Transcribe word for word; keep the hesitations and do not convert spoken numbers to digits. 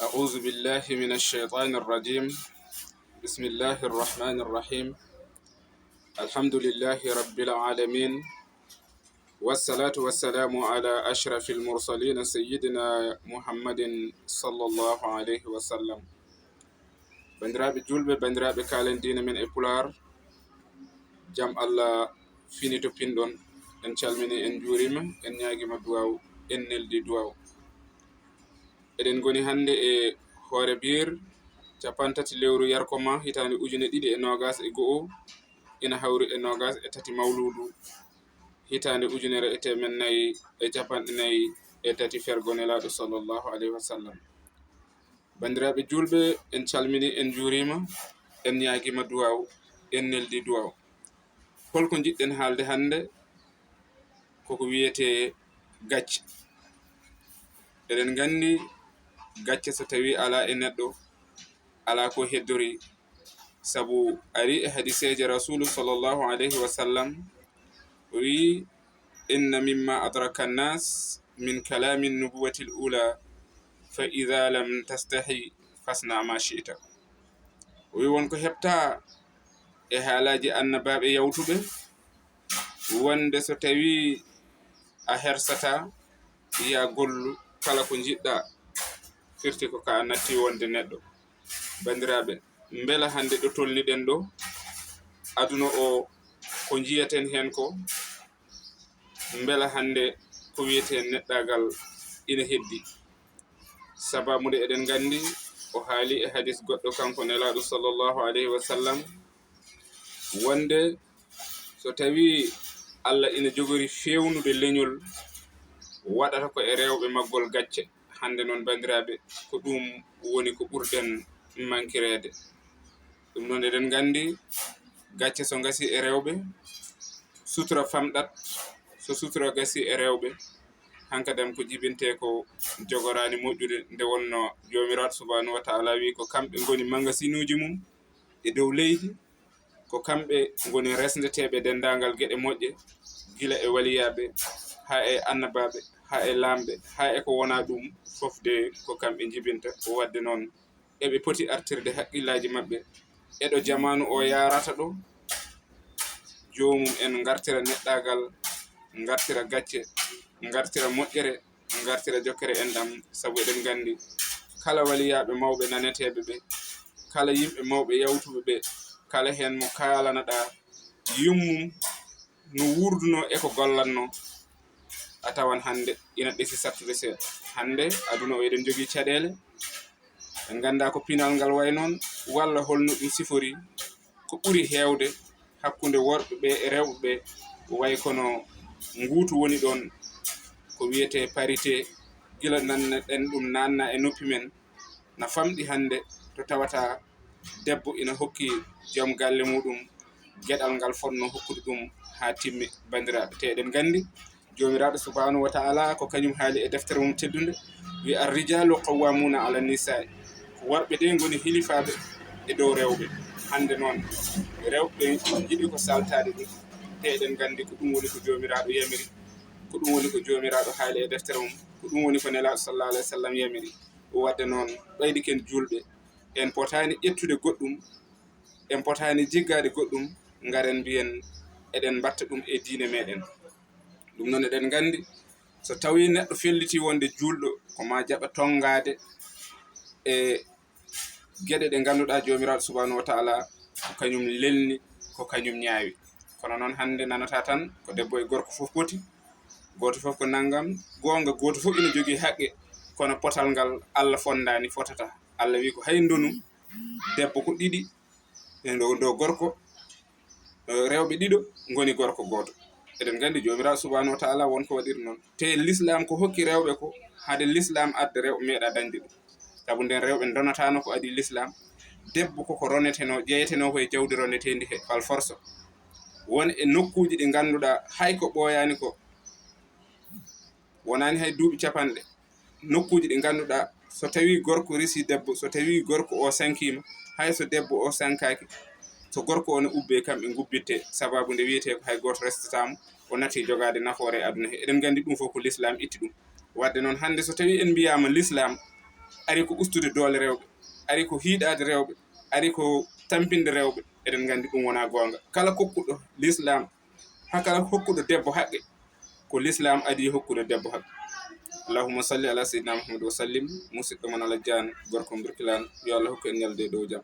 أعوذ بالله من الشيطان الرجيم. بسم الله الرحمن الرحيم. الحمد لله رب العالمين. والصلاة والسلام على أشرف المرسلين سيدنا محمد صلى الله عليه وسلم. Banndiraaɓe juulɓe, banndiraaɓe kaalen diina men e Pulaar, jam Allah fini to pinɗon. En calmini, en njuurima, en ñaagima duwaaw, en neldi duwaaw. Eɗen ngoni hannde e hoore biir capantati lewru yarkoma hitaande ujune ɗiɗi e noogas e go'o, ina hawri e noogas e tati mawluudu hitaande ujunere e teemen nayi e capanɗe nayi e tati fergo Nelaaɗo sallallahu alayhi wa sallam. Banndiraaɓe juulɓe, en calmini, en njuurima, en ñaagima duwaaw, en neldi duwaaw. Holko njiɗɗen haalde hannde? Koko wiyetee gacce. Eɗen nganndi gacce so tawi alaa e neɗɗo, alaa ko heddori, sabu ari e hadiseeje Rasuulu sallallahu alayhi wa sallam, o wii: "Inna mimma adraka annas min kalami nubuwati l-ula, fa ida lam tastahi fasna ma shi'ta." O wii won ko heɓta e haalaaji annabaaɓe yawtuɓe, wonde so tawi a hersata, ya gollu kala ko njiɗɗa, firti ko ka a natti wonde neɗɗo. Banndiraaɓe, mbela hannde ɗo tolniɗen ɗo, aduna o, ko njiyaten heen ko, mbela hannde ko wiyetee neɗɗaagal ina heddi? Sababu nde eɗen nganndi o haali e hadis goɗɗo kanko Nelaaɗo sallallahu alayhi wa sallam, wonde so tawi Allah ina jogori feewnude leñol, waɗata ko e rewɓe maggol gacce. Hannde noon, banndiraaɓe, ko ɗum woni ko ɓurɗen mankireede. Ɗum noon, eɗen nganndi gacce so ngasi e rewɓe, sutura famɗat. So sutura gasi e rewɓe, hankadam ko jibintee ko jogoraani moƴƴude, nde wonno Joomiraaɗo subhaanahu wa taala wii ko kamɓe ngoni magasinuuji mum e dow leydi, ko kamɓe ngoni resndeteeɓe denndaangal geɗe moƴƴe, gila e waliyaaɓe, haa e annabaaɓe, haa e laamɓe, haa e ko wonaa ɗum fof de, ko kamɓe njibinta. Ko waɗde noon, eɓe poti artirde haqqillaaji maɓɓe e ɗo jamaanu o yaarata ɗo, joomum en ngartira neɗɗaagal, ngartira gacce, ngartira moƴƴere, ngartira jokkere enɗam, sabu eɗen nganndi kala waliyaaɓe mawɓe naneteeɓe ɓe, kala yimɓe mawɓe yawtuɓe ɓe, kala heen mo kaalanaɗaa yummum no wuurdunoo e ko gollatnoo, a tawan hannde ina ɗesi sattude seeɗa. Hannde aduna o eɗen njogii caɗeele, en nganndaa ko pinal ngal wayi noon, walla holno ɗum sifori. Ko ɓuri heewde hakkunde worɓe ɓe e rewɓe ɓe, wayi kono nguutu woni ɗoon, ko wiyetee parité, gila nanneɗen ɗum naatna e noppi men, na famɗi hannde to tawata debbo ina hokki joom galle muɗum geɗal ngal fotnoo hokkude ɗum haa timmi, banndiraaɓe. Te eɗen nganndi Joomiraaɗo subhaanahu wa taala ko kañum haali e deftere mum teddunde, wi: "Arrijalu qawwamuna ala nisa'i." Ko worɓe de ngoni hilifaaɓe e dow rewɓe. Hannde noon, rewɓe njiɗi ko saltaade ɗum. Te eɗen nganndi ko ɗum woni ko Joomiraaɗo yamiri, ko ɗum woni ko Joomiraaɗo haali e deftere mum, ko ɗum woni ko Nelaaɗo sallallahu alayhi wa sallam yamiri. Waɗde noon, ɓaydi ken juulɓe, en potaani ƴettude goɗɗum, en potaani jiggaade goɗɗum, ngaren mbiyen eɗen mbatta ɗum e diine meɗen. Ɗum noon eɗen nganndi, so tawii neɗɗo felliti wonde juulɗo, ko ma jaɓa tonngaade e geɗe ɗe ngannduɗaa Joomiraaɗo subhaanahu wa taala ko kañum lelni, ko kañum ñaawi. Kono noon hannde nanataa tan ko debbo e gorko fof poti, gooto fof ko nanngam. Goonga, gooto fof ina jogii haqqe, kono potal ngal Allah fonndaani, fotata. Allah wii ko hay ndonu debbo ko ɗiɗi, e ndo, ndo gorko, eh, rewɓe ɗiɗo ngoni gorko gooto. Eɗen nganndi Joomiraaɗo subhaanahu wa taala won ko waɗiri noon. Te Lislaam ko hokki rewɓe ko, hade Lislaam adda rewɓe meeɗa dañde ɗum. Sabu nden rewɓe ndonataano ko adii Lislaam. Debbo koko ronetenoo, ƴeeyetenoo ko e jawdi roneteendi he fal forso. Won e nokkuuji ɗi ngannduɗaa hay ko ɓooyaani ko wonaani hay duuɓi capanɗe, nokkuuji ɗi ngannduɗaa, so tawii gorko resi debbo, so tawii gorko o sankiima, hay so debbo o sankaaki, so gorko o no ubbee, kamɓe ngubbitte, sababu nde wiyetee ko hay gooto restataa mo, o nati jogaade nafoore e aduna he. Eɗen nganndi ɗum fof ko Lislaam itti ɗum. Waɗde noon, hannde so tawii en mbiyaama Lislaam, ari ko ustude doole rewɓe, ari ko hiiɗaade rewɓe, ari ko tampinde rewɓe. Eɗen nganndi ɗum wonaa goonga. Kala kokkuɗo lislaam, haa kala hokkuɗo debbo haqqe, ko lislaam adii hokkude debbo haqqe. Allahumma salli ala sayyidina Muhammad wa sallim. Musidɗo mon Alhaji Diagne, gorko Birkilane, yo Allah hokku en ñalde dow jam.